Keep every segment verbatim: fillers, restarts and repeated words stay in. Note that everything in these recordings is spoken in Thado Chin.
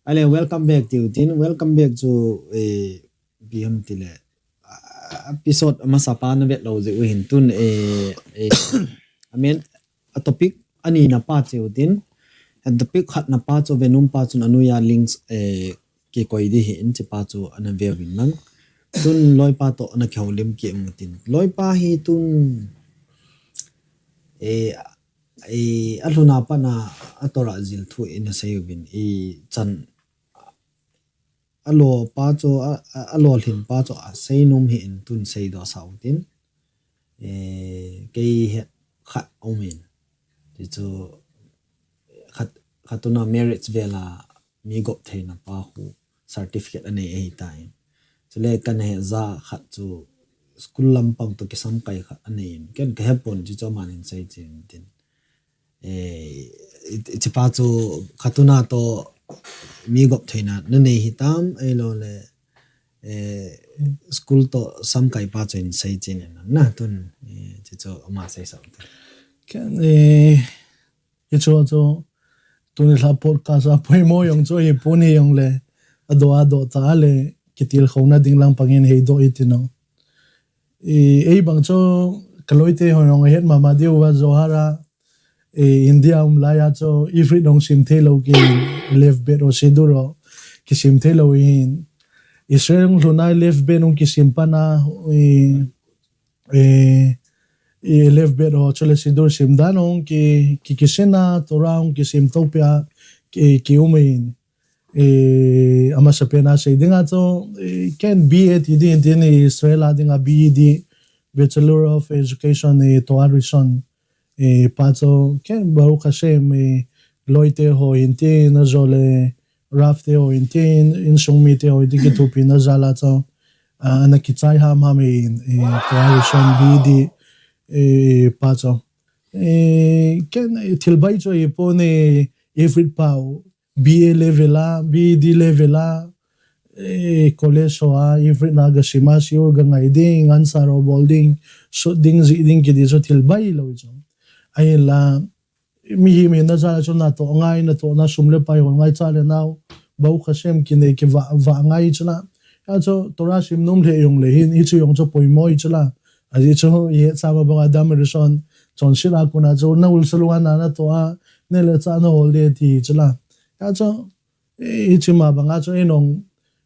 Ale, welcome back tiu tin, welcome back chu, eh, ipi ham tile, ah, episode amasa pa na vet lou jeh u hin tun, eh, eh, I mean, a topic ani na pa cheu tin, a topic khat na pa chu venum pa chun anuiya links, eh, kikoi di hin chi pa chu ana ve vin lang. Tun loi pa to ana kihoulim ki mu tin. Loi pa hi tun, eh, eh, a lhuna pa na a Torah jil thu in a sei uvin i chan a lo pa chu, a, a, a lo lhin pa chu a sei nom hi in tun sei do sau tin. Eh, kei he khat um in. Ti chu khat, khat tuna marriage vela mi gop theina pa khu certificate a nei ahi ta in. Chule kan he za khat chu school lampang to kisam kai khat a nei in. Ken ka he pon chi chu man in sei chin tin. Eh, i, i chi pa chu khat tuna to mi gop theina na nei hi tam, ei lo le, eh, school to sam kai pa chu in sei chin in na tun, eh, chi chu ama sei sau te. Ken, eh, i chu chu, tuni lha podcast a poimo jong chu hi pon hi jong le, a do a do ta le, kitil khona ding lang pangin hei do i ti no. I, ei bang chu, ka loi te hon jong het mama diu va Zohar a, eh, India um lai a chu, Ivrit dong sim thei lo ki, Lev Bet o Sidur o, ki sim thei lo hin. Israel ung lhuna Lev Bet ung ki sim pana, eh, eh, eh, Lev Bet o chule Sidur sim dan ung ki, ki, ki sina, Torah ung ki sim to pia, ki, ki um in. Eh, amasa pen a sei ding a chu, eh, ken B A ti ding tin Israel a ding a B E D, Bachelor of Education, eh, Toa Rishon, eh, pa chu, ken Baruch Hashem, eh, loi te ho hin tin, a zo le, Rav te ho hin tin, insung mi te ho hin tin, kithupi na jal a chu, ah, ana kichai ham ham in, eh, Toa Rishon B E D, eh, pa chu. Eh, ken, eh, thil bai chu hi pon, eh, Ivrit pau, B A level a, B E D level a, eh, college ho a, Ivrit na ga sim a, shiur ga ngai ding, answer ho bol ding, sut ding, jih ding, kiti chu thil bai lo chu. Ahin la, mihem hina jal a chu na toh ngai, na toh na sum le pai hol ngai cha le nau, Baruch Hashem kinei ki va, va ngai chu la. A chu Torah sim nom le jong le hin, hi chu jong chu poimo hi chu la. A ji chu hi sa ma bang Adam Rishon, chonset a kona chu na ul sa lou a na, na toh a, ne le cha na hol de ti hi chu la. A chu, eh, hiche ma banga chu einung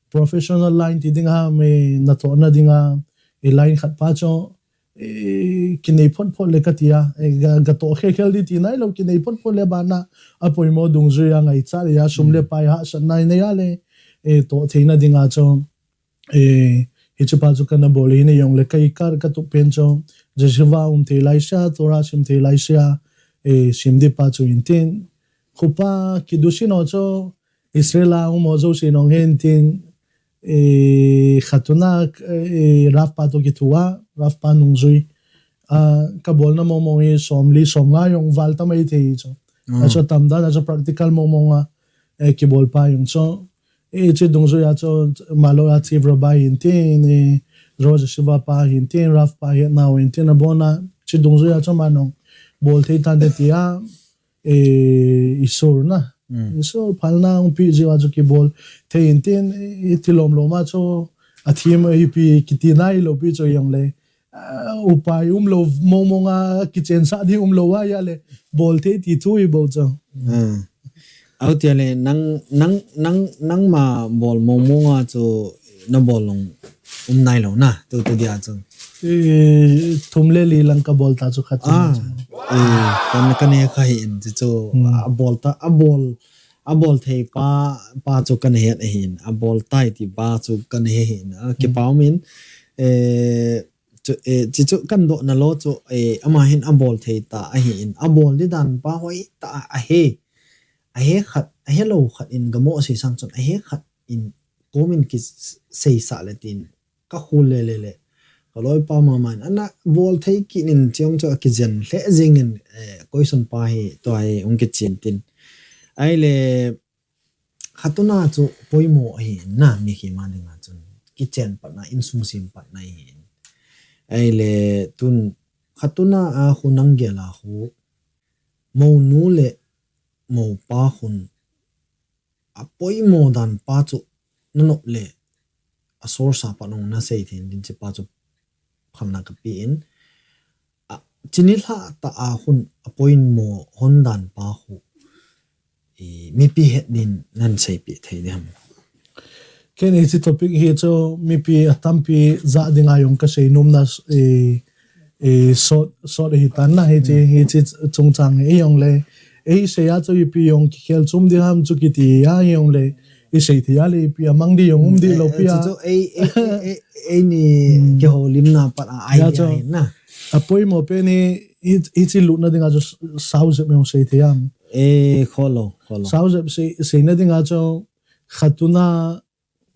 professional line ti ding ham, eh, na tohna dinga, eh, line khat pa chu, eh, kinei phot phot le ka ti a, eh, ga, ga toh khel khel di ti nai lo, kinei phot phot le bana, a poimo dungjui a ngaichat le a sum le pai hahsatna nei a le, eh, toh theina dinga chu, eh, hiche pa chu kana bol hi nei jong le ka ikar ka tup pen chu, Yeshiva um thei lai sia, Torah sim thei lai sia, eh, sim di pa chu hin tin. Khupa kidusin ho chu, Israel a um ho jouse nung hin tin, eh, khatuna, eh, Rav pa to kithu a, Rav pa nungjui. Ah, ka bolna mong mong hi som li, som nga jong val ta mai thei chu. Mm. A chu tam dan, a chu practical mong mong a, eh, kibol pa jong chu. Eh, hiche dungjui a chu, malo a chief rabbi hin tin, eh, Rosh Yeshiva pa hin tin, Rav pa hin nau hin tin, a bona, hiche dungjui a chu manung bol thei tan de ti a, eh, isur na. Mm. Isur phalna hung pi jiu a chu kibol thei in tin, eh, iti lom lom a chu a thim a ipi kiti nai lo pi chu jong le. Ah, upai um lo mong mong a kichen sa di um lo a ya le bol thei ti thu hi bol chu. Mm. Au tia le nang, nang, nang, nangma bol mong mong a chu na bol long um nai lo na, tu, tu dia chu. Eh, thum le li lang ka bol ta chu khat chu. Ah, eh, kan, kan he kha hi in chu chu, hmm, a bol ta, a bol, a bol thei pa, pa chu kan he ahin, a bol tai ti pa chu kan he hin. A, hmm, kipah um in, eh, chu, eh, chi chu kan dohna lo chu, eh, ama hin a bol thei ta ahin, a bol di dan pa hoi ta a he, a he khat, a he lo khat in gamo a sei sang chun, a he khat in komin ki s-, sei sa le tin, ka khul le le le. Ka loi pa mama in, ana bol thei kit in chiong chu a kijen hle jing in, eh, koisun pa hi, tua hi, hung kichen tin. Ai le, khatuna chu poimo ahi na, mi khi ma dinga chun. Kichen patna, insung sim patna ahi. Ai le, tun, khatuna a khu nang gel a khu, monu le mopa khun apoimo dan pa chu nanop le a source a pat nung nasei thei din hiche pa chu phalna kapen. A, chuni lha ta a hun apoimo hon dan pa hu, i, mipi het din nan seipeh thei diham? Ken hiche topic hi chu mipi atampi ja dinga jong kasei nom na, i, i, sot, sot hi tan na hiche, hiche chungchang hi jong le. Ei sei a chu ipi jong kikhel chom diham chu kiti a jong le. I sei thei a le ipi amang di jong um di lo pi a. Chu ei, ei, ei, ei, eini kihoulimna pat a idea chu hi na. Apoimo pen hi, hi, hiche lutna dinga chu sao jep jong sei thei am. E, kholo, kholo. Sao jep sei, seina dinga chu khatuna,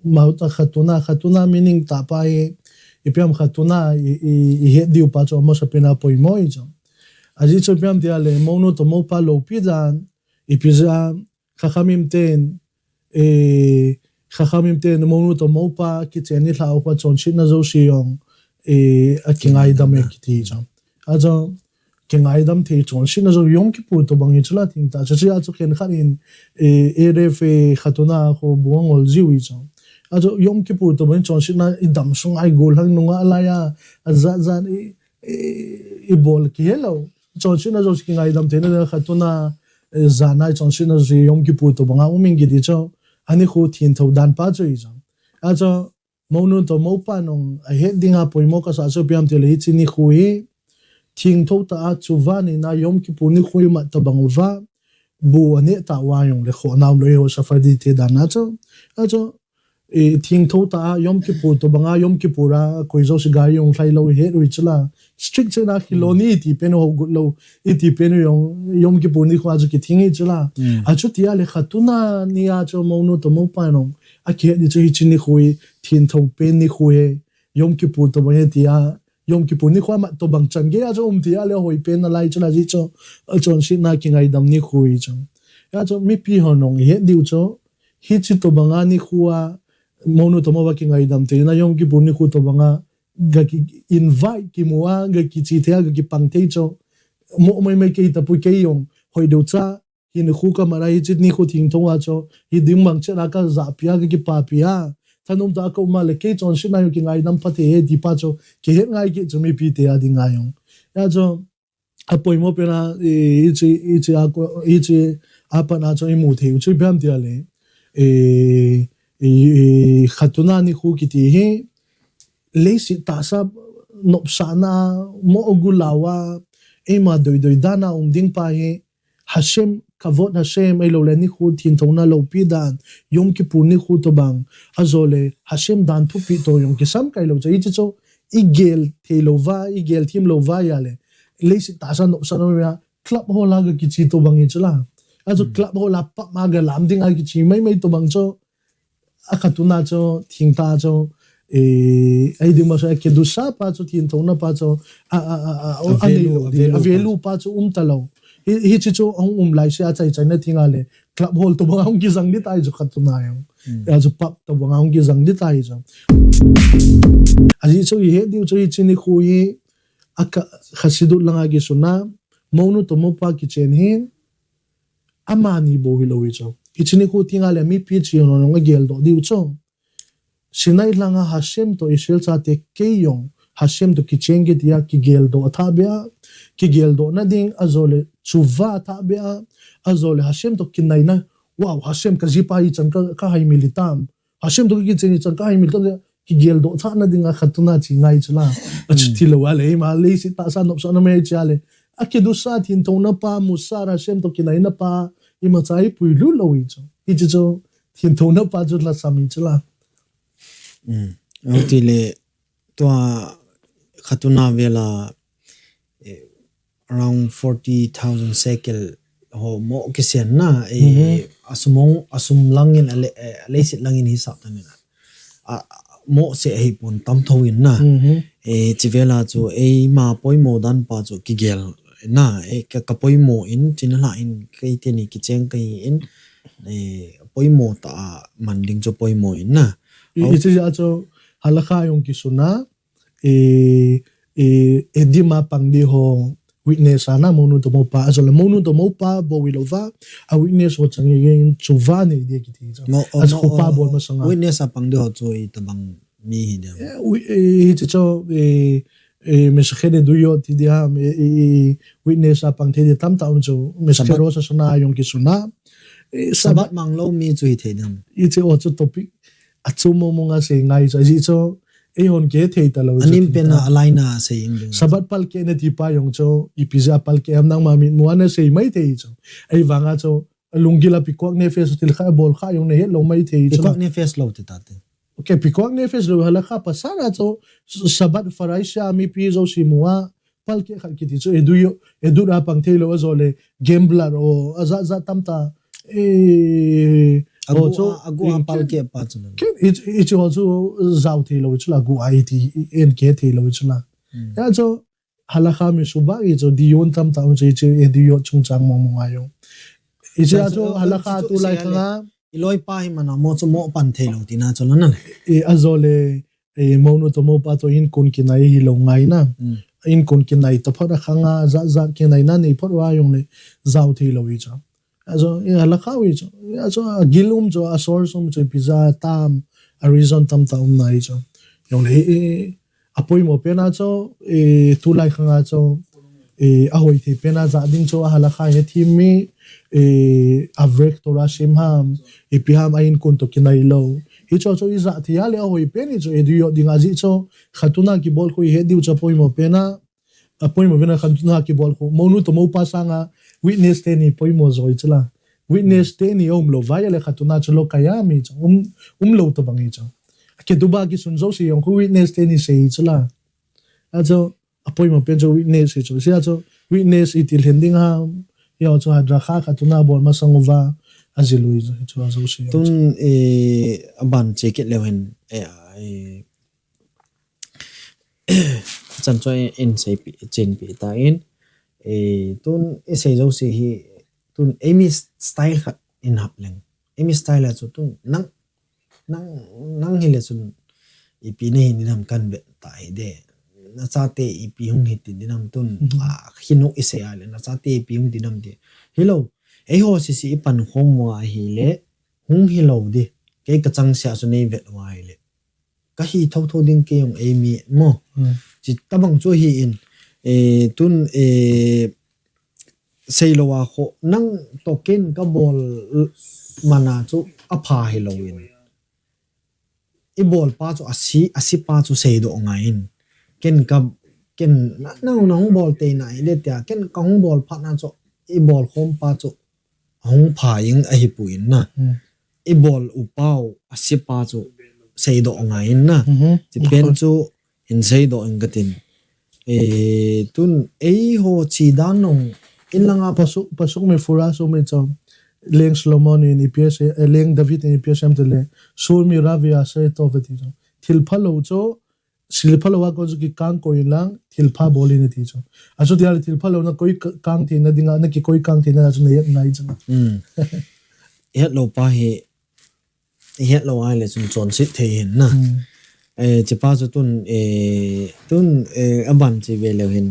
mauta khatuna, khatuna meaning tah pa hi, ipi ham khatuna, i, i, i het diu pa chu amasapen a poimo hi chu. Ajeh chu ipi ham tia le, mounu toh moupa loupi dan, ipi jeh a, Khakhamim ten, eh, Khakhamim ten, mounu toh moupa, kichen nilhah uva chonsetna jouse jong, eh, akingaidam e kiti chu. Achu, kingaidam thei chonsetna jouse Yom Kippur tobang hi chu la thengtah. Chuche a chu khenkhat in, eh, Erev, eh, Khatuna khu bu angol jiu hi chu. Achu, Yom Kippur tobang hi chonsetna idam sunga igol lhang nunga laiya, ajat jat i, i, ibol kihe lou. Chonsetna jouse kingaidam theina dinga khatuna, eh, jana chonsetna jouse Yom Kippur tobanga um in kiti chu, ani khu thengtho dan pa chu hi chu. Achu, mounu toh moupa nung ahet dinga poimo kasah chu ipi ham tile hiche nikho hi, thengtho tah a chuva nina Yom Kippur nikho hi mat tobang uva, bu aneh tah uva jong le khohna um lou hi ho Sephardi te dan a chu. Achu, eh, thengtho tah a Yom Kippur tobanga, Yom Kippur a koi jouse gari jong lhai lou het u hi chu la. Strict chena Khiloni iti pen u hogot lou, iti pen u jong Yom Kippur nikho a chu kitheng hi chu la. Achuti a le khatuna nia chu mounu toh moupa nung akihet di chu hiche nikho hi, thengtho pen nikho hi, Yom Kippur tobang hi tia, Yom Kippur nikho a mat tobang chan gei a chu um tia le hoi pen nalai chu la jeh chu, achonsetna kingaidam nikho hi chu. Achu mipi ho nung ihet diu chu, hiche tobanga nikho a, mounu toh moupa kingaidam theina Yom Kippur nikho tobanga, gaki invite kimu a, gaki che thei a, gaki pang thei chu. Mo maimai kei tapoi kei jong, hoi deu cha, hinkho kamat a hiche nikho thengtho a chu, hi ding bang chet a kajahpi a, kakipapi a. Thanom tah a kaum a le kei chonsetna jong kingaidam pha thei e ti pa chu, kihet ngai kit chu mipi te a dinga jong. Achu, apoimo pen a, i, hiche, hiche a ko, hiche a pat a chu imu thei u chu ipi ham tia le, i, i, i, khatuna nikho kiti hi, leiset tahsa nopsahna, mo gulou a, eima doi doi dan a um ding pa hi, Hashem, Kavod Hashem, ahilou le nikho thengthona loupi dan, Yom Kippur nikho tobang, ajole Hashem dan thupeh toh jong kisamkai lou chu, hiche chu igel thei lou va, igel them lou va ahile, leiset tahsa nopsahna a, club hall a ga kiche tobang hi chu la. Achu club hall a pub a ga lam ding a kiche maimai tobang chu, akhatuna chu, thengtah chu, eh, ahi ding ma chu, kedusha pa chu, thengthona pa chu, a, a, a, a, a, anei lou di, a value pa chu um talou. Hi, hiche chu ahung um laise a chai chaina theng a le, club hall tobang ahung kijang di tai chu khatuna jong. Achu pub tobang ahung kijang di tai chu. Ajeh chu ihet diu chu hiche nikho hi, a ka, Hasidut langa kisuna, mounu toh moupa kichen hi, amani bou hilou hi chu. Hiche nikho theng a le mipi chihon jong ageldoh diu chu. Sinai langa Hashem toh Israel chate kei jong, Hashem toh kichen kiti a kigeldoh athah beh a, kigeldohna ding ajole chuva athah beh a, ajole Hashem toh kinaina, wow, Hashem kajipa hichan ka, kahaimil hitam. Hashem toh kichen hichan kahaimil hitam, kigeldoh thahna dinga khatuna che ngai chu la. Achuti lou a le, ima leiset tahsa nopsahna mai che a le. Akedusha thengthona pa, Musar, Hashem toh kinaina pa, imacha ipuilut lou hi chu. Hiche chu, thengthona pa chu lhasam hi chu la. Ahung ti le, tua khatuna vel a, eh, around forty thousand shekel ho mo kisen na, eh, asum, asum langin, a le, eh, leiset langin hisap ta ni na. A, mo se ahipon tam thou in na. Eh, chivela chu, eima poimo dan pa chu kigel na, eh, ka, kapoimo in, chuna lhah in, kei teni kicheng kahi in, eh, poimo tah a man ding chu poimo in na. I, hiche a chu, halakha jong kisuna, eh, eh, edim a pang di ho, Witness a na, mounu toh moupa, ajole mounu toh moupa bou hilou va, a witness ho chang in chuva nei dia kiti chu. Mo, o, As mo, khupa o, bol masanga. Witness a pang di ho chu itobang mi hi dia. Eh, wi-, eh, hiche chu, eh, eh, Meshacheh Eduyot ti dia, eh, eh, eh, witness a pang thei di tamtah um chu, Meshacheh Rosh Hashanah a jong kisuna. Eh, Sabbath Sabbath mang lou mi chu hithei dem. Hiche ho chu topic. Achu mong mong a sei ngai chu, ajeh chu, eihon kihethei talou chu. Anem pen a, a line a sei ing ding. Sabbath palkeh nati pa jong chu, ipi jeh a palkeh ham nangma mitmu a nasei mai thei chu. Ahivanga chu, alunggil a pikuach nefesh thil khat abol kha jong nahet lou mai thei chu. Pikuach nefesh lou ti tate. Okay, pikuach nefesh lou halakha pasal a chu, Sabbath Pharisee a mipi jouse mu a, palkeh khat kiti chu, Eduyot, Eduyot a pang thei lou ajole, gambler ho, ajat jat tamtah, eh, Agu ho chu, a, agu a eh, palkeh pa chu na. Ken, i, i chu ho chu jao thei lou chu la, agu a iti, en kihethei lou chu la. Hmm. Hia chu, halakha mi suba i chu, diyun tamtah um chu, i chu, Eduyot chungchang mong mong a jong. I chu, Sa-, a chu, sa-, halakha chu tulai sei a le. Khang a. I loipa hi mana mo chu mo pan thei lou tina chu la na. I ajole, eh, mounu toh moupa toh inkon kinai hilou ngai na. Hmm. Inkon kinai taphot a khang a, jat jat kinai na nei phot uva jongle jao thei lou hi chu. Ajo, eh, halakha hi chu. Ajo, agil um chu, a source um chu, ipi jeh a tam, a reason tamtah um na hi chu. Jongle, eh, eh, apoimo pen a chu, eh, tulai khang a chu, eh, ahoi thei pen a ja ding chu, a halakha hethem mi, eh, avrek Torah sim ham, ipi ham a inkon toh kinai lou. Hichu chu ijat thei a le ahoi pen hi chu, Eduyot ding ajeh chu, khatuna kibol khu ihet diu chu apoimo pen a, apoimo pen a khatuna kibol khu. Mounu toh moupa sanga witness teni poimo jo hi chu la. Witness teni aum lou va ahile khatuna chu lo kaya mi chu. Um, umlou tobang hi chu. Ketubah kisun jouse jong khu witness teni sei hi chu la. Achu, apoimo pen chu witness hi chu. Hia chu witness iti lhen ding ham. Hia chu hadrakha khatuna bol masang uva. Ajilui chu, chu ajouse jong chu. Tun, eh, aban che kit leu hen, eh, eh, Chan chu in seipi, chenpi tan, eh, tun isei jouse hi, tun eimi style khat in hap leng. Eimi style a chu tun nang, nang, nang hile chun ipi nahi ding ham kan vet ta hi de. Nachate ipi hung hiti ding ham tun, Mhm. ah, hinu isei a le, nachate ipi hung ding ham ti. Hilou, eiho sese ipan khom uva ahile, hung hilou di. Kei kachangseh a chu nei vet uva ahile. Kahi thotho ding kei jong eimi mo. Hmm. Chuti tabang chu ahin, eh, tun, eh, seilou a kho, nang toh ken kabol man a chu apha hilou in. Ibol pa chu asi, asi pa chu seidoh ngai in. Ken ka, ken na, na, nahung bol tei nai le tia, ken kahung bol phat na chu ibol khom pa chu ahung pha ing ahipoi na. Hmm. Ibol u pa u asi pa chu seidoh ngai in na. Mhm. Chuti pen chu hin seidoh ing katin. Eh, tun eiho chi dan nong in langa pasuk, pasuk me fura so me chom. Leng Solomon in ipi asei, eh, Leng David in ipi asei ham tile. Shur mira ve'aseh tov ati chu. Thil phalou chu, thil phalou a kon chu kikang koi in lang, thil pha bol in ati chu. Achuti a le thil phalou na koi ka-, kang theina dinga, nakikoi kang theina chu nahet ngai chu. Hmm. Ihet lou pa hi, ihet lou ahile chun chonset thei hin na. Hmm. Eh, chuti pa chu tun, eh, tun, eh, aban che ve leu hin.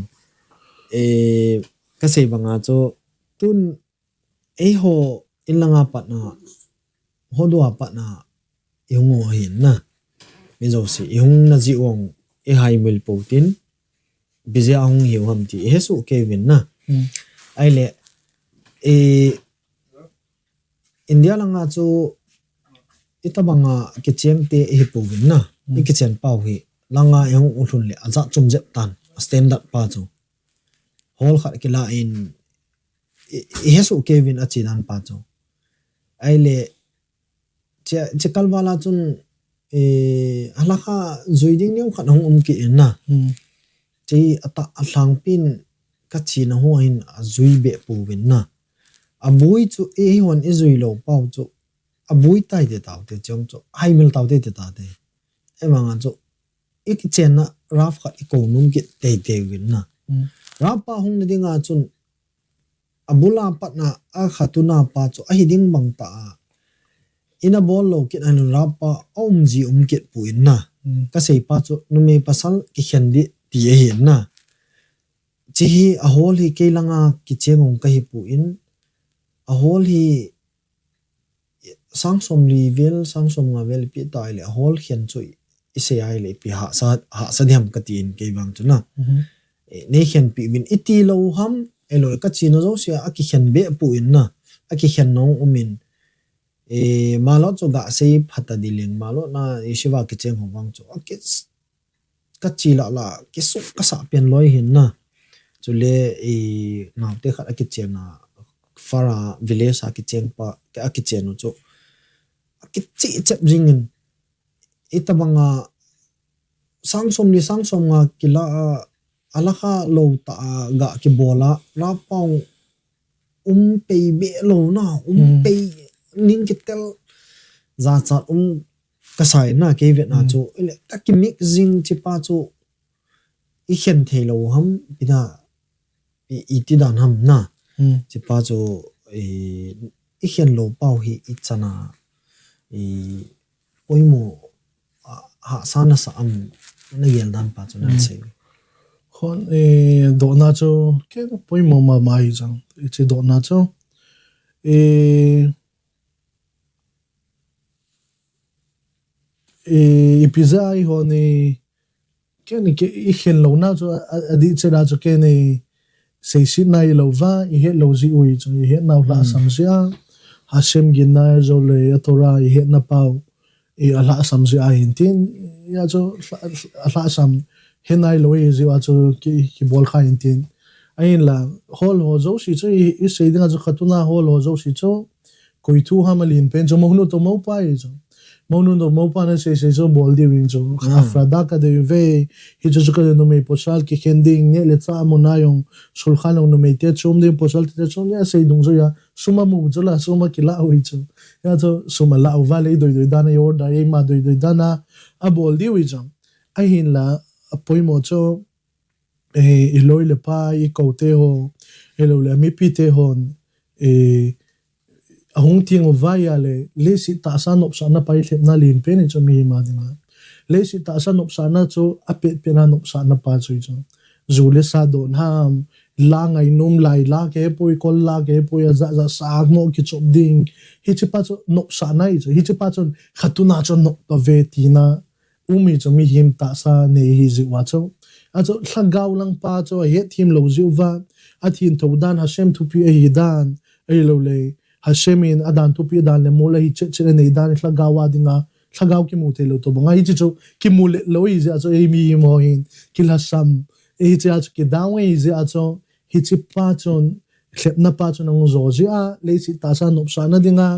Eh, kasei banga chu tun eiho in langa pat na, hodoh a pat na, ihung u ahin na. Mi jouse, ihung na jeh u ihaimil pou tin, ipi jeh a hung hiu ham ti, ihe soh kei uvin na. Hmm. Ahile, eh, India langa chu, itabanga kicheng te ihi pouvin na. Hmm. Ikichen pau hi, langa ihung u lhun le, ajat chom jep tan, standard pa chu. Hall khat kila in, i, ihe soh kei uvin achi dan pa chu. Ahile, che, che kalval a chun, eh, halakha jui ding neokhat hung um kit in na. Hmm. Che atah alhangpin kachena ho hin ajui be pouvin na. Aboi chu, eihon ijui lou pau chu. Aboi tai te tau te chong chu. Haimil tau te te ta te. Emanga chu. Ikichenna Rav khat ikou nom kit teitei uvin na. Hmm. Rav pa hung na dinga chun abula patna a khatuna pa chu ahi ding bang tah a. Ina bol lou kit a Rav pa aum ji um kit poi na. Hmm. Kasei pa chu numei pasal kikhen di ti ahi na. Chi hi a hol hi kei langa kicheng ong ka hi pu in, a hol hi sang som li vel, sang som nga vel pi ta ile a hol khen chu i sei ai le pi ha sa, ha sa diam ka ti in kei bang chu na. Mhm. E, nei khen pi vin i ti lo ham, e lo ka chi na zo sia a ki khen be pu in na, a ki khen nong um in. E, malo chu ga sei phata di leng, malo na i siva kicheng ho bang chu. A ki s-, ka chi la la, ki suk ka sa pian loi hin na. Chu le i nau te khat a kicheng na, fara village a kicheng pa, te a kicheng u chu. A ki chi chep jing in. I ta banga sang som ni sang som nga kila a, a la kha lo ta a ga ki bola, ra pau um pei be lo na, um Hmm. pei ning ki tel za cha um ka sai na kei vet na Hmm. chu. Ile ta ki mix jing chi pa chu i khen thei lo ham pi da i, i ti dan ham na. Hmm. Chi pa chu i, i khen lo pau hi i chana i poimo a, ha sa na sa am na gel dan pa chu na Hmm. sei. Hon, e, do na chu ke poimo ma ma hi chang. I chi do na chu. E, e, i pi za i hon i Ken i ke, i khen lo na chu a, a, a di che da chu ken i sei sit na i lo va, i het lo ji u i chu, i het nau hla Hmm. sam ji a. Hashem gin na zo le a Torah i het na pau, i a hla sam ji a hin tin, i a chu hla, a hla sam, het na i lo i ji a chu ki, ki bol kha hin tin. A in la, hol ho zo si chu, i, i sei ding a chu khatuna hol ho zo si chu, Koi thu ham a lin pen chu, mounu to moupa hi chu. Mounu to moupa na sei sei chu bol diu in chu. Ah. Afrada ka dei ve, hi chu chu ka dei numei pasal kikhen ding, neh le chah mun a jong, sulkhan jong numei te chom ding, pasal te chom ding, a sei dung chu a, sum a mu chu la, sum a kila u hi chu. A chu, sum a la u va le, i doi doi dan a, i order, eima doi doi dan a, a bol diu hi chu. Ahin la, a poimo chu, eh, i loi le pai, i kou te ho, i lo le, a mipi te hon, eh, a hung ting u vai a le, leiset tahsa nopsahna pa i lhepna lin pen i chu mihem a ding a. Leiset tahsa nopsahna chu a pet pet a nopsahna pa chu i chu. Zu le sa don ham, la ngainom lai la ke poi, kol la ke poi, a za za sa mo ki chop ding. Hi chi pa chu nopsahna i chu. Hi chi pa chu khatuna chu nop pa ve tina. Um i chu mihem tahsa nei hi ji u a chu. A chu lhagao lang pa chu a het thim lo ji u va. A thin tho dan Hashem thupi a hi dan. A hi lo le. Hashem in a dan thupi dan le mol a hi chet chet a nei dan lhagao a ding a. Lhagao ki mu thei lo to bang a hi chi chu ki mu le lo hi ji a chu ei mihem ho hin. Ki lhasam. Ei chi a chu ki dau ei ji a chu. Hi chi pa chun lhepna pa chun a hung zo ji a. Leiset tahsa nopsahna ding a.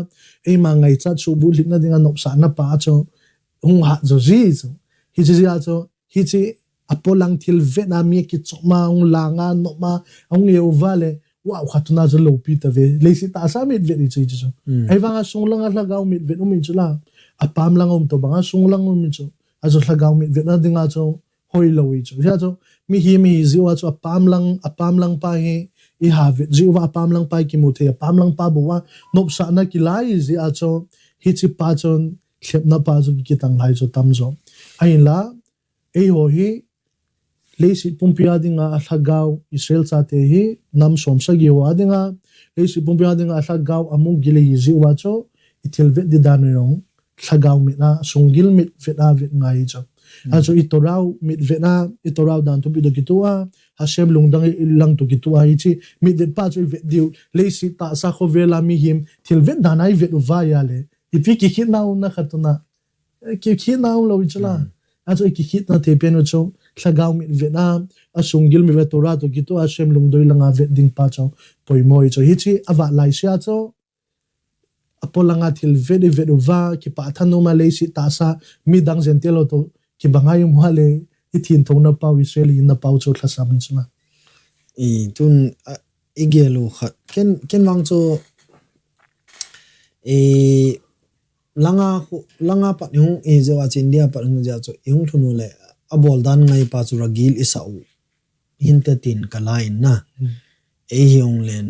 Eima ngaichat chu bu lhipna ding a nopsahna pa chu. Hung hat zo ji chu. Hi chi ji a chu. Hi chi a polang thil vet na mi ki chok ma hung lang a nop ma hung ye u va le. Wow, khatuna chu lo pi ta ve. Leiset tahsa mit vet i chu hi chi chu. Hmm. Ei vang a sung lang a lhagao mit vet um i chu la. A pam lang um to bang a sung lang um i chu. A chu lhagao mit vet na ding a chu. Hoi lo i chu. Hi a chu. Mihem hi ji u a chu a pam lang, a pam lang pa hi. I ha vet ji u va a pam lang pa hi ki mu thei a pam lang pa bo a. Nopsahna ki lai ji a chu. Hi chi pa chun. Lhepna pa chu ki kitang lai chu tam zo. Ahin la. Ei ho hi, leiset pumpi a ding a a lhagao Israel chate hi, nam som sagi ho a ding a, leiset pumpi a ding a a lhagao a mu gil hi ji u a chu, i thil vet di dan u jong, lhagao mit a, sunggil mit vet a vet ngai chu. Hmm. A chu i Torah mit vet a, i Torah dan thupi to kitu a, Hashem lungdang i lang to kitu a, hi chi mit vet pa chu i vet diu, leiset tahsa khovel a mihem, thil vet dan a i vet u vai a le, i pi ki khit na u na khatuna. Ki, ki khit na um lo i chu la. Hmm. A chu ki khit na thei pen u chu, lhagao mit vet na, a sunggil mit vet Torah to kitu a Hashem lungdoi lang a vet ding pa chu, poimo i chu. Hi chi a va lai sia chu, a polang a thil vet i vet u va, ki pa than u ma leiset tahsa, mi dang Gentile ho to, ki bangai um ha le, i thin tho na pau Israel i na pau chu lhasam i chu la. I tun, a, i gel u khat. Ken, ken vang chu, i, langa khu, langa pat hung, i, jo a chin dia pat hung ja chu, i hung thunu le, a bol dan ngai pa chu ragil i sa u. Hinte tin ka la in na. Hmm. Ei hi hung len,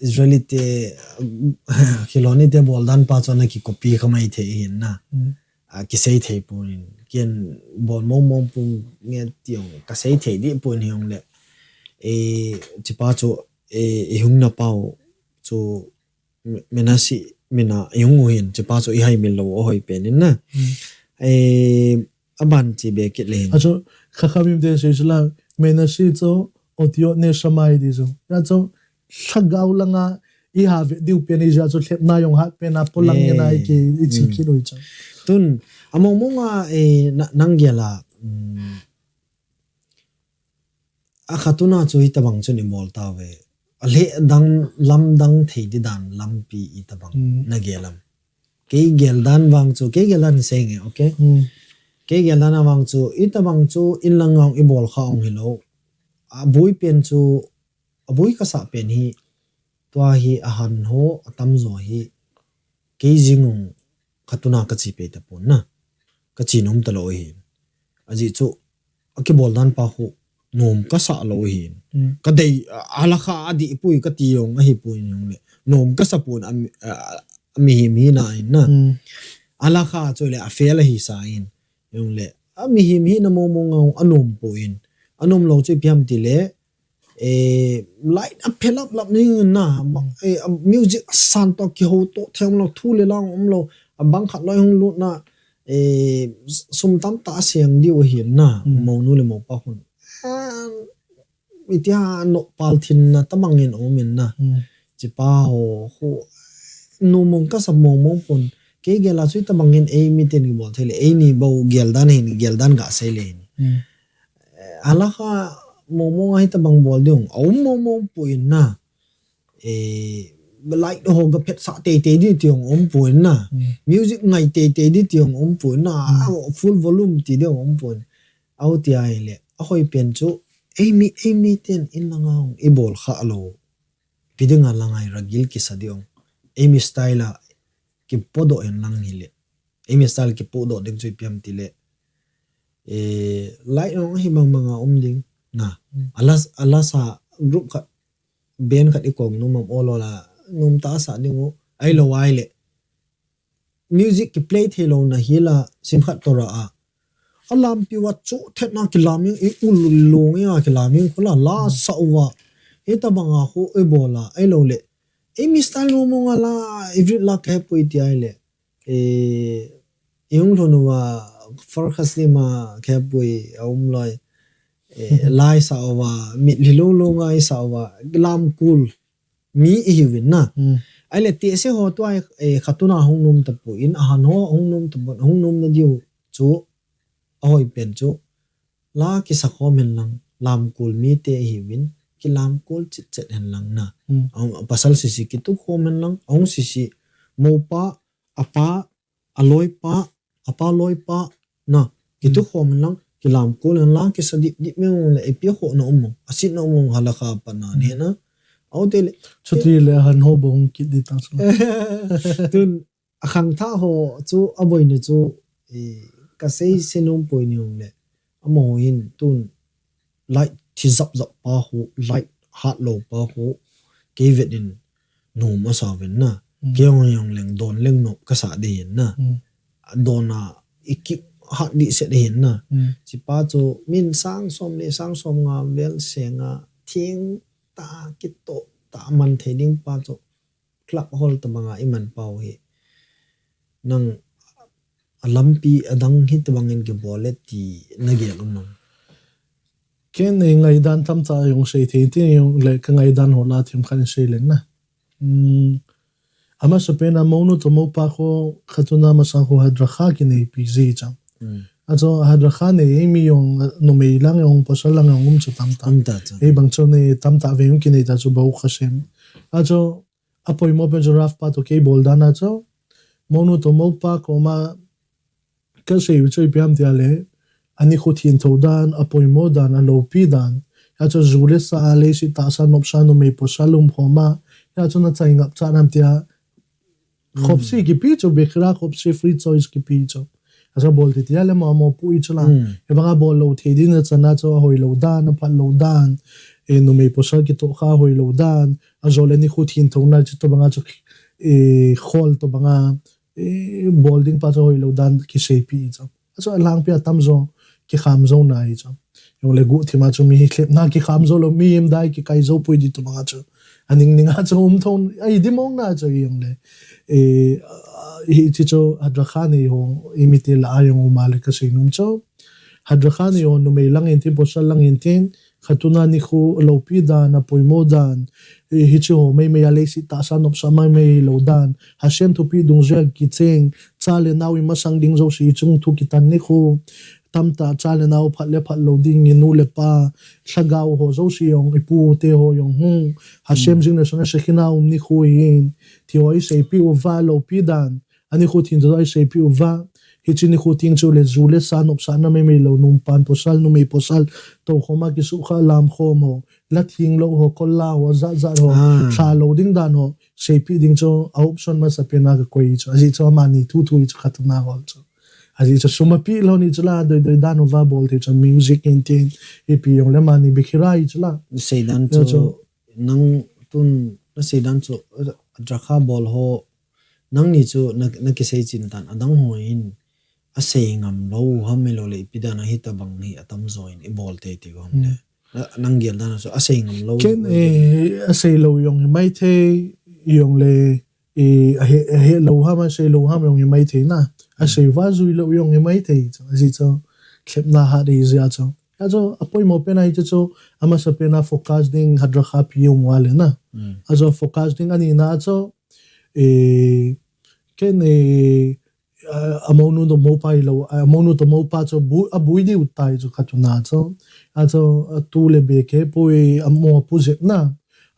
Israeli te, Khiloni te bol dan pa chu na ki copy ka mai thei hin na. Hmm. A, ki sei thei pun in. Ken bol mo mo pun nge ti hung, ka sei thei di pun hi hung le. eh, chipa chu, eh, ihung na pau chu, Me-, Menasi, mina, ihung uhin, chipa chu ihai min lo, ahoi pen in na. Hmm. Eh, aban chi be kit le hin. Achu, kha kha mim te sei sila, Menasi chu, otio ne samai di chu. Ya chu, lhagao langa, iha ve diu pen ija chu, lhepna jong hat pen a, polang eh, nge na i ki, i chi hmm, kit ui chu. Tun, among mong a, eh, na, nang gel a, mm, a khatuna chu hitabang chun i bol ta ve. A leh dang, lam dang thei di dan lampi hitabang hmm, na gel am. Kei gel dan vang chu, kei gel dan sei nge, okay? Hmm. Kei gel dan a vang chu, hitabang chu in lang ngang i bol kha ong hi lo. A bui pen chu, a bui ka sa pen hi, tua hi a han ho, a tam zo hi, kei jing ong khatuna ka chi pe ta pon na. Ka chi nom ta lo hi. A ji chu, a kibol dan pa khu, nom ka sa lo hi. Hmm. Ka dei, a, a la kha a di pui ka ti jong, a hi pui jong le. Nom ka sa pon a mi, a, a mi hi mi na in na. Hmm. A la kha chu le, a fel a hi sa in. Jong le, a mi hi mi na mo mo ngau, a nom pon. A nom lo chu ipi ham ti le, eh, light a phelap lap ning na, ma-, eh, a music a san to kiho to them lo, thu le lang um lo, a bang khat loi hung lut na, eh, sum tam ta a siang diu ahi na, mm, monu le mopa hun. Ah, itia no pal thin na, tabang in um in na. Mm. Chipa ho, ho, nu mong ka sa mong mong pon. Kei gel a chu tabang in ei mi ten kibol thei le, ei ni bou gel dan hin, gel dan ga sei le hin. Mm. Eh, a la kha mong mong a hitabang bol ding, a um mong mong pon na. Eh, light ho ga phet sa tei tei di ti ong um pon na. Mm. Music ngai tei tei di ti ong um pon na. Mm. A full volume ti di ong um pon. Au ti ai le, a hoi pen chu, ei mi, ei mi ten in lang a ong i bol kha lo. Pi ding a lang ai ra gil kisa di ong. Ei mi style a kipodoh in lang hi le. Ei mi style kipodoh ding chu ipi ham ti le. Eh, light ong hi mang mang a um ding. Na. Mm. A la, a la sa group khat, band khat i kong nom am o lo la, nom ta sa ding u. Ai lo ai le. Music ki play thei lo na hi la, sim khat to ra a. A lampi uva chu thet na kilam in, i u lu long in a kilam in, khu la, la sa uva. Hitabang a khu i bol a, ai lo le. Ei mi style mong mong a la, i vit la ka he pui ti ai le. Eh, i hung lhun uva, Farkhaslim a ka he pui a um loi. Eh, lai sa uva, mit li long long a i sa uva, lam kul mi i hi vin na. Mm. Ai le ti se ho tu ai, eh, khatuna hung nom ta pon, a han ho hung nom ta pon, hung nom na diu chu, a hoi pen chu. La kisa khom hen lang, lam kul mi te i hi vin, kilam kul chit chet hen lang na. Mm. A hung, a pasal sisi kitu khom hen lang, a hung sisi mopa, a pa, a loi pa, a pa loi pa, na, kitu khom hen lang, kilam kul hen lang, kisa dip dip me ong le, ipi ho na um ong, a sit na um ong hala kha pa na ne na. Au te le. Chuti le han ho bong kit di ta chu. Tun, a khangthah ho chu, a boina chu, eh, ka sei se nom poi ni ong le. Amaho hin tun light thi zap zap pa ho, light hat lo pa ho, kei vet in nom a sa ven na. Mm. Kei ong ong leng don leng nom ka sa di hin na. Mm. A don a i kip hat di se di hin na. Mm. Chipa chu min sang som le sang som nga vel se nga thing ta kito ta man thei ding pa chu club hall tabang a i man pau hi. Nang a lampi adang hi tabang in kibol le ti na gel um nang. Ken ei ngaidan tamtah jong sei thei ti jong le ka ngaidan ho la thim khan sei leng na. Hmm. Amasa pen a monu to mopa kho khatuna masa kho hadra kha kinei pi ji chang. Hmm. Ajo hadra kha nei mi jong numei lang jong pasal lang jong um chu tamtah. Um ta chu. Ei bang chu nei tamtah ve jong kinei ta chu bou kha sem. Ajo a poimo pen chu Ralph pa to kei bol dan a chu. Monu to mopa koma ka sei u chu ipi ham tia le, ani khu thintho dan, a poimo dan, a lopi dan. Hia chu ju le sa, a lei si ta sa, nop sa, numei pasal um khom a. Hia chu na chai ngap cha nam tia. Khopsi kipi chu, Bikra khopsi free choice kipi chu. Ajo bol ti tia le mamo pu i chu la. Mm. Hibang a bol lo thei din a chana chu a hoi lo dan, a phat lo dan. E numei pasal kito kha hoi lo dan. Ajo le ni khu thintho na chu tabang a chu, e khol tabang a, e bol ding pa chu hoi lo dan kisei pi i chu. Ajo a lang pi a tam jo, kikham jo na i chu. le guhthim a chu mi hi thlep na kikham jou lou, mi him dai kikai jou poi ti tobang a chu. A ning ning a chu um thon, a i dimong na chu i jong le. E, a, hichi chu Hadra Khan i ho, i mite lah a jong um a le ka sei nom chu. Hadra Khan i ho, numei lang in tin, pasal lang in tin, Khatuna nikho loupi dan, a poimo dan, e, hichi ho, meimei a leiset tahsa nopsa meimei lou dan, Hashem thupeh dungjuia kicheng, cha le nao i masang ding jouse i chung thu kitan nikho, tamtah cha le nao phat le phat lou ding, i nu le pa, lhagao ho jouse jong, i pu te ho jong hung, Hashem jing le sanga Shekhinah um nikho hin, ti ho i seipeh uva loupi dan, a nikho thengtah a i seipeh uva. Hichi nikho theng chu le ju le sa nopsahna meimei lou, nupa pasal, numei pasal, toukhom a kisukha lamkhom ho, la theng lou ho, kol la ho, jat jat ho, Ah. lha lou ding dan ho, seipeh ding chu, a option masapen a ka koi chu. Ajeh chu amani thu thu chu Khatuna hol chu. Ajeh chu sum a peh lou ni chu la, doi doi dan uva bol thei chu, music in tin, ipi jong le amani bikhi rai chu la. Seidan chu, chu. Nang tun, na seidan chu, Hadra Khan bol ho, nangni chu na, na kisei chin tan, adang ho hin, a sei ngam lou, ham me lou le, ipi dan a hitabang hi atam jo in, i bol tei tei u ham le. Hmm. Na, nang gel dan a chu, a sei ngam lou. Ken, eh, a sei lou jong hi mai thei, jong le, eh, a he, a he lou ham, a sei lou ham jong hi mai thei na. A Hmm. sei uva jui lou jong hi mai thei, chu, ajeh chu, thlep na ha dei jia chu. Ajo, a poimo pen a hichu chu, amasapen a focus ding Hadra Khan pi um uva le na. Hmm. Ajo focus ding ani na chu, eh, ken, eh, a, a mounu toh mopa i lou, a mounu toh mopa chu bu-, a bui diu tai chu Khatuna chu. Ajo, a tu le be kei poi, a mopu jep na.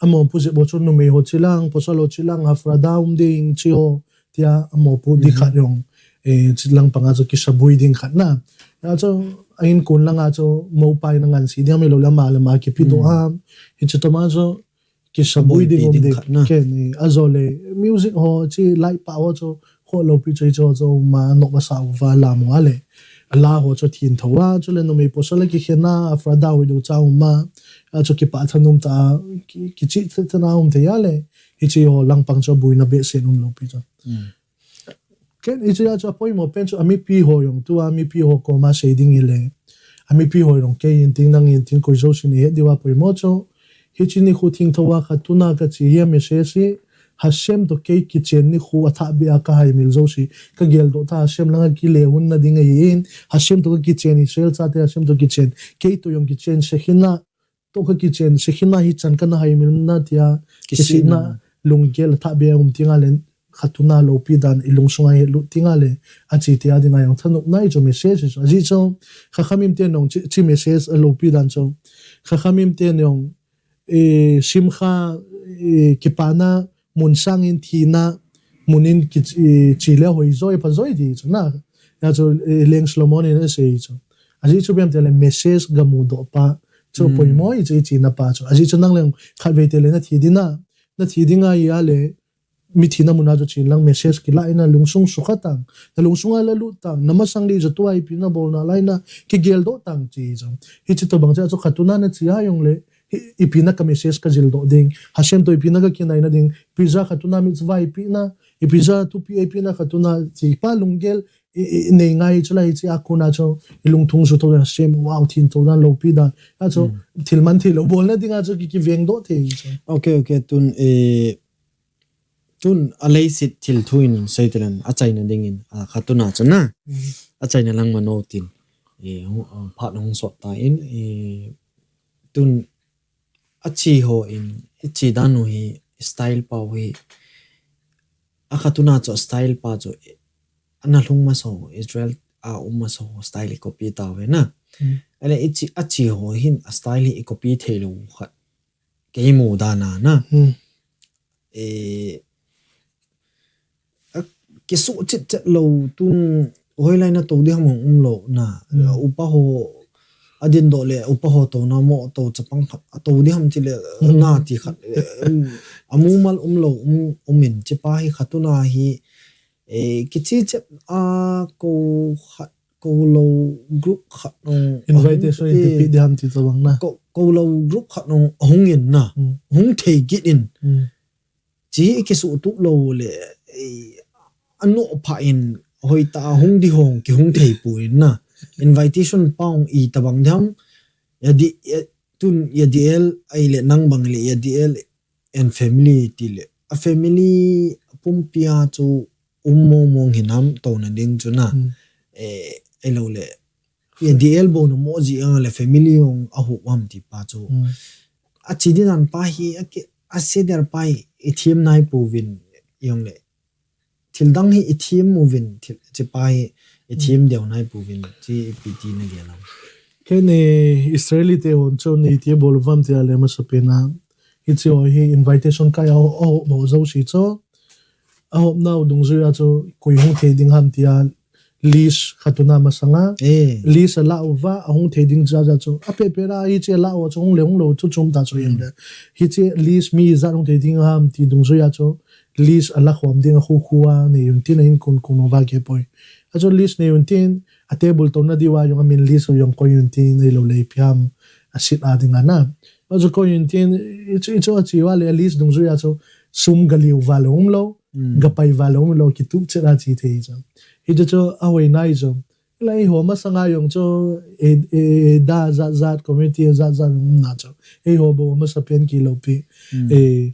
A mopu jep u chu numei ho chilang, pasal ho chilang, hafrada um ding chi ho, tia a mopu di Hmm. khat jong. Eh, chi lang pang a chu kisabui ding khat na. Ajo, a in kun lang a chu mopa in a ngansi ding a mi lou le ama le ama kipi doh Hmm. a. Hichi tobang chu, kisabui Sabui ding pi um ding ding khat na. Ken, eh, ajo le, music ho, chi lai pa ho chu, ho loupi chu, chu, chu, ma, nop masa uva lam uva le. A la ho chu thengtah a, chu le numei pasal a kikhen a, a fraternity cha um a, a chu kipah thanom tah a, ki, kichih thanom thei a le. Hichi ho lang pang chu buina behseh um loupi chu. Hmm. Ken, hichi a chu a poimo pen chu a mipi ho jong tua, mipi ho koma sei ding i le. A mipi ho jong kei in tin, nang in tin, koi jouse in i het diu a poimo chu. Hichi nikho thengtah a Khatuna ka che hi a message hi, Hashem toh kei kichen nikho a thah beh a ka haimil jouse, ka geldoh tah Hashem lang a kile hunna ding ahi in, Hashem toh ka kichen Israel chate Hashem toh kichen, kei toh jong kichen Shekhinah, toh ka kichen, Shekhinah hi chan kana haimil na tia, kisihna, kisihna lunggel a thah beh a um teng a le, Khatuna loupi dan i lungsung a helut teng a le, a che tia ding a jong thanopna i chu message chu. Ajeh chu, Chachamim ten jong chi, chi message a loupi dan chu. Chachamim ten jong, eh, simcha, eh, kipana, mun sang in thina, mun in ki, eh, che le hoi joi, pha joi ti chu na. Hia chu, eh, Leng Solomon in a sei chu. Ajeh chu ipi ham ti le message ga mudoh pa. Chu Hmm. poimo i chu i chena pa chu. Ajeh chu nang le khatvei te le na thi ding a. Na thi ding ahi a le, mithi na mun a chu chen lang message kilah in na lungsung sukha tang. Na lungsung a la lut tang. Na masang ding chu tua ipi na bol nalai na kigeldoh tang chi chu. Hichi tobang chu Khatuna na che a jong le, hi, ipi na ka message ka jildoh ding. Hashem toh ipi na ka kinaina ding. Ipi jeh a Khatuna mitzvah ipi na, ipi jeh a thupeh ipi na Khatuna chi pa lunggel, i, i, nei ngai chu la hichi a kon a chu, i lungthim chu toh Hashem, wow, thengtah dan loupi dan. A chu, Hmm. thil man thei lou bolna ding a chu ki, kivengdoh thei chu. Ok, ok, tun, eh, tun a leiset thil thu in sei te le, a chaina ding in, a Khatuna chu na. Hmm. A chaina lang mano tin. Eh, hu-, ah, phat hung sot ta in, eh, tun a che ho in, i che dan u hi, style pa u hi, a Khatuna chu style pa chu, ana lhung masa ho, Israel a um masa ho style i copy tauve na. Hmm. A le i che, a che ho hin a style hi i copy thei lou khat. Kei mu dan a na. Hmm. Eh, a kisuh chet chet lou tun hoilai na tou ding ham um lou na. Hmm. Upa ho a dindoh le upa ho touna mo tou chapang khat a tou ding ham ti le Hmm. na ti khat, eh, um, a mumal um lou um, um in chi pa hi Khatuna hi, eh, kiche chet a ko khat, ko lou group khat nung Invitation ahung, in eh, pe ding ham ti tobang na. Ko, ko lou group khat nung ahung in na. Hmm. Hung thei kit in. Hmm. Chi i kisuh tup lou le, eh, a noh pha in hoi tah a hung ding hong kihung thei poi na. Invitation pa hung i tobang ding ham. Yadi, ya, tun Yadiel ahile nang bang le Yadiel and family tile. A family pumpia chu um mong mong hinam touna ding chu na. Hmm. Eh, ahilou le. Yadiel bou na mo ji ang le family jong ahup ham ti pa chu. Hmm. Achi didan pa hi, a ki, a seder pa hi, i thiem nai pouvin jong le. Thil dang hi i thiem uvin, thil, chi pa hi i thiem deu nai pouvin, chi ipi ti na gel am. Ken, eh, Israeli te hon chu nei ti bol vam ti a le masapen a. Hichi ho hi invitation kai a, a, a, a, zo si chu. Ahop nau dungjuia chu koi hung thei ding ham tia list khat tuna masanga. Eh. List ala uva, ahung thei ding jaja chu. Ape pe la hichi ala uva chu hung le hung lou chu chom ta chu jeng le. Hichi list mi ijat hung thei ding ham ti dungjuia chu. List ala khom ding a khu khu a nei un tin a in kun kun uva ke poi. A chu list nei un tin a table touna diu a jong a min list u jong koi un tin ahilou le ipi ham a sit a ding a na. A chu koi un tin i chu, i chu a chi uva le a list dungjuia chu sum ga liu uva le um lou. Mm. Ga pai uva le um lou, kituh chet a chi thei chu. Hichu chu ahoi nai chu. Lai ho masanga jong chu, eh, eh, da jat jat, community jat jat jong um na chu. Eiho bou masapen kilou pi. Mm. Eh,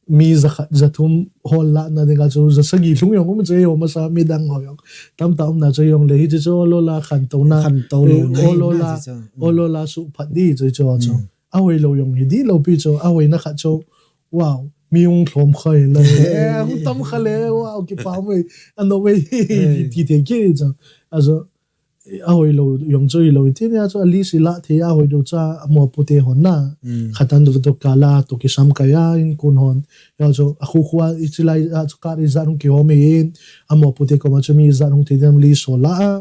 mi ja khat, ja thum hol la na ding a chu, ja sagi lhung jong um chu, eiho masa mi dang ho jong. Tam ta um na chu jong le hichu chu ol ol a khantouna. Khantou lou, eh, na ol ol a, na chu. Mm. Ol ol a suh phat di chu chu chu. Mm. Ahoi lou jong hi di lou pi chu, ahoi na khat chu. Wow, mi hung lhom kha hi la. Eh, hung tam kha le, wow, kipa mai. Ano mai, eh, ti te ki chu. A chu, eh, ahoi lou jong chu hilou. Ti nia chu, a list i la thei a hoi dou cha, a mo pu te hon na. Mm. Khatan du to kala, to kisam kaya, in kun hon. Ya chu, a khu khu a, i chi lai, a chu ka ri za nung ki hom in. A mo pu te ko ma chu mi za nung te dem list ho la a.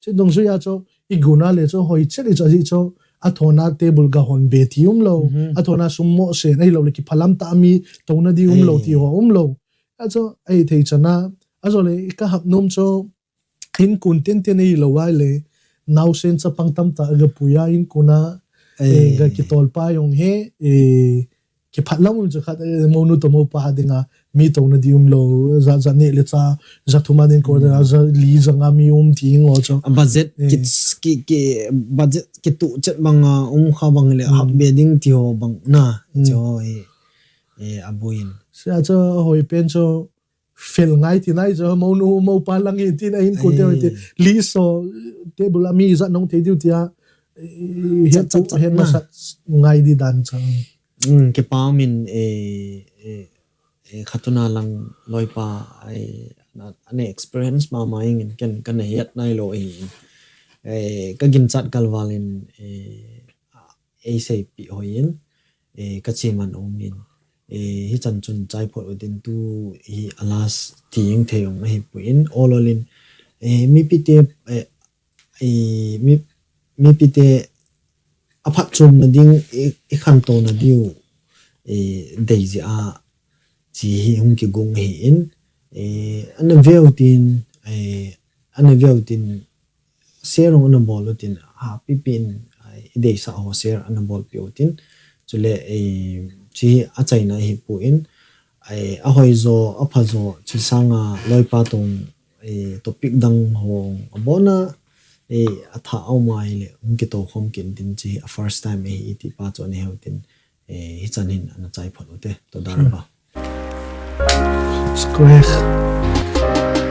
Chu dungjuia chu, i gun a le chu, hoi chet i chu, a ji chu, a thona table ga hon be ti um lou, mhm, a thona sum mo se, ahilou le kiphalam ta mi, touna di um lou, eh, ti ho um lou. A chu, ei thei chan a, a jo le, i ka hap nom chu, in kun ten ten ahilou a le, nau sen chapang tam ta ga pui a, in kun a, eh, eh, ga kitol pa jong he, eh, kiphat lam um chu khat, eh, mo nu to mo pa ding a, mi touna di um lou, ja, ja ne le cha, ja thum a ding ko, mm, ja li ja nga mi um ti ngo chu. A budget, eh, ki, ki, ki, budget kituh chet bang a, um kha bang le, mm, hap be ding ti ho bang na, mm, chu ho hi, eh, a buin. Sia chu, hoi pen chu, fel ngai ti nai chu, mo nu, mo pa lang in tin a in ko te, eh, ti, list ho, table a mi ja nung thei diu ti a, eh, chat, chat, chat, chat, hen na. Masa ngai di dan chu. Mm, kipa min, eh, eh, eh, khatuna lang loipa, eh, na, ane experience mama ingin ken, kana hiat nai lou, eh, eh, ka ginchat kalval in, eh, ei seipi hoi in, eh, ka chi man um in, eh, hichan chun chai phot utin tu hi a last ti ing thei ong ahi pu in, ol ol in, eh, mipi te, eh, eh, mi, mipi te a phatchomna ding, i, i khantouna diu, eh, dei jeh a, chi hi hung kigong ahi in, eh, ana veu tin, eh, ana veu tin, share hung ana bol utin, a, pipi in, eh, i deisah ho share ana bolpi utin, chule, eh, chi hi a chaina ahi pu in, eh, a hoi jo, a pha jo, chi sanga loipa tong, eh, topic dang ho a bona, eh, a tha a um a hile, hung kitokhom kit intin chi hi a first time ahi iti pa chu ana heu tin, eh, hichan hin ana chai phot ute, toda rabah. Square.